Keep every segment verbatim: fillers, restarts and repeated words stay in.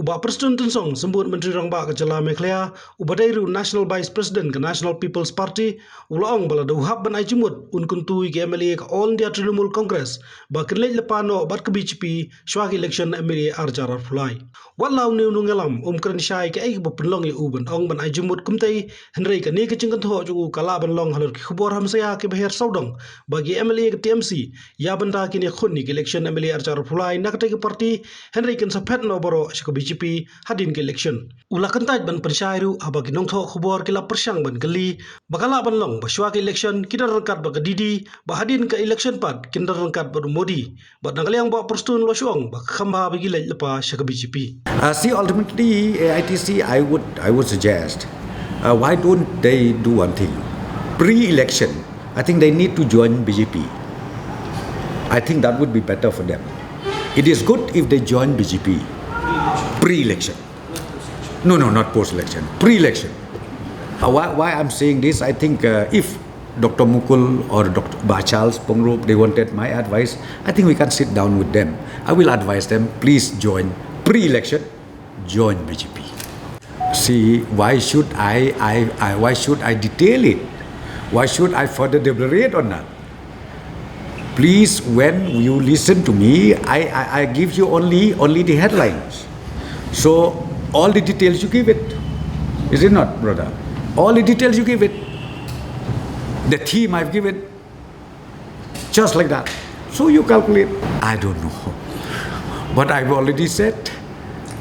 Bah Prestone Tynsong, Symbud Myntri Rangbah ka Jylla Meghalaya, uba dei ruh National Vice President ka National People's Party, u la ong ba lada u hap ban ai jingmut, un kyntu ïa ki M L A ka All India Trinamool Congress ba kin leit lypa noh bad ka B J P shwa ka election M L A arhajar arphew lai. Wat la une u nongïalam um kren shai kaei kaba pynlong ïa u ban ong ban ai jingmut kumtei, hynrei kane ka jingkynthoh jong u ka lah ban long halor ki khubor hamsaïa kiba her sawdong ba ki M L A ka T M C ïa bynta kin ïakhun ïa ka election M L A arhajar arphew lai na katei ka party, hynrei kin sa phet noh baroh sha ka B J P hadien ka election. U la kyntait ban pynshai ruh haba ki nongthoh khubor ki la pyrshang ban kylli ba ka lah ban long ba shwa ka election kin don ryngkat bad ka D D, ba hadien ka election pat kin don ryngkat bad u Modi. Bad na ka liang Bah Prestone u la shu ong ba kham bha ba ki leit lypa sha ka B J P. Uh, see, ultimately, A I T C, I would, I would suggest, uh, why don't they do one thing? Pre-election, I think they need to join B J P. I think that would be better for them. It is good if they join B J P pre-election. No, no, not post-election. Pre-election. Uh, why, why I'm saying this, I think, uh, if Doctor Mukul or Doctor Bah Charles Pyngrope, they wanted my advice, I think we can sit down with them. I will advise them, please join pre-election, join B J P. See, why should I, I, I, why should I detail it? Why should I further deliberate on that? Please, when you listen to me, I, I, I give you only, only the headlines. So all the details you give it. Is it not, brother? All the details you give it. The theme I've given. Just like that. So you calculate. I don't know. But I've already said,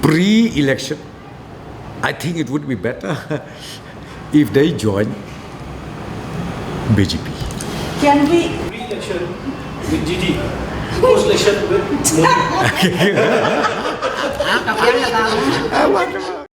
pre-election, I think it would be better if they join B J P. Can we? Pre-election with D D, post-election with Modi. Ah, whatever.